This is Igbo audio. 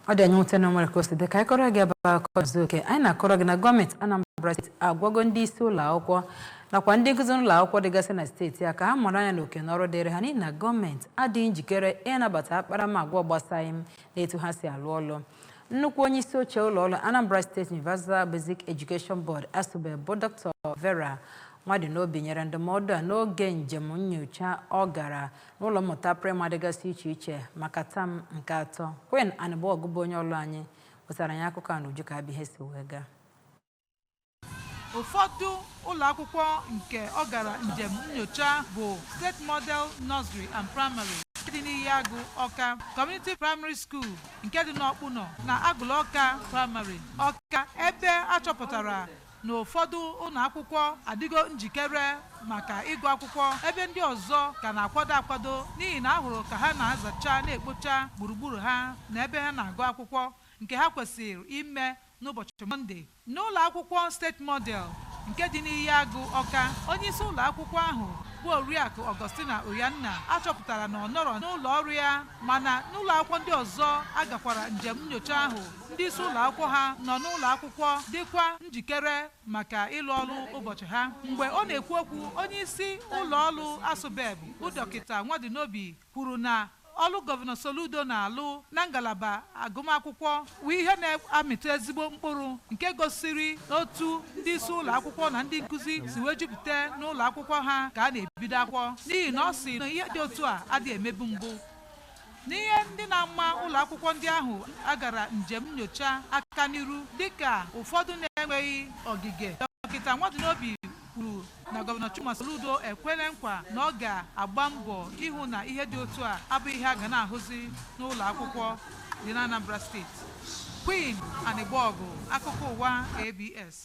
Ọ dị anyị nwute na nwere ka o si dị. Ka anyị kọrọ gị ebe akụkọ zuo oke anyị na-akọrọ gị na gọọmenti Anambra Steeti agwago ndị isi ụlọ akwụkwọ nakwa ndị nkụzi n'ụlọ akwụkwọ dịgasị na steeti a ka ha mara anya n'oke n'ọrụ dịrị ha, n'ihi na gọọmenti adịghị njikere ịnabata akparamagwa gbasaghị m na etu ha si alụ ọlụ. Nnukwu onye isi oche ụlọ ọrụ Anambra State Universal Basic Education Board, ASUBEB, bụ Dr. Vera Nwadinobi nyere ndụmọdụ a n'oge njem nyocha ọ gara n'ụlọ mmụta praịmarị dịgasị iche iche maka term nke atọ. Queen Anịbọgụ bụ onye ọrụ anyị wetara anyị akụkọ a n'uju ka abịa ihe si wee gaa. Ụfọdụ ụlọ akwụkwọ nke ọ gara njem nyocha bụ State Model Nursery and Primary nke dị n'Ihiagụ Ọka, Community Primary School nke dị n'Ọkpụnọ na Agụlụ Ọka Primary Ọka, ebe a chọpụtara na ụfọdụ ụlọ akwụkwọ adịgo njikere maka ịgụ akwụkwọ, ebe ndị ọzọ ka na-akwado akwado, n'ihi na a hụrụ ka ha na-azacha, na-ekpocha gburugburu ha na ebe ha na-agụ akwụkwọ, nke ha kwesịrị ime n'ụbọchị Mọnde. N'ụlọ akwụkwọ State Model nke dị n'Ihiagụ Ọka, onyeisi ụlọ akwụkwọ ahụ bụ Oriakụ Augustina Oyanna achọpụtara na ọ nọrọ n'ụlọ ọrụ ya, mana n'ụlọ akwụkwọ ndị ọzọ agakwara njem nyocha ahụ, ndị isi ụlọ akwụkwọ ha nọ n'ụlọ akwụkwọ, dịkwa njikere maka ịlụ ọrụ ụbọchị ha. Mgbe ọ na-ekwu okwu, onye isi ụlọ ọrụ ASUBEB bụ Dọkịta Nwadinobi kwuru na ọlụ Gọvanọ Soludo na-alụ na ngalaba agụmakwụkwọ wụ ihe na-amịta ezigbo mkpụrụ, nke gosiri otu ndị isi ụlọ akwụkwọ na ndị nkụzi si wee jupụta n'ụlọ akwụkwọ ha ka a na-ebido akwụkwọ, n'ihi na ọ sị na ihe dị otu a adịghị emebu mbụ. N'ihe ndị na-ama ụlọ akwụkwọ ndị ahụ agara njem nyocha aka n'iru, dịka ụfọdụ na-enweghị ogige, Dọkịta Nwadinobi kwuru na Gọvanọ Chukwuma Soludo ekwela nkwa na ọ ga-agba mbọ ịhụ na ihe dị otu a abụghị ihe a ga na-ahụzi n'ụlọ akwụkwọ dị na Anambra Steeti. Queen Anịgbọgụ, akụkọ ụwa ABS.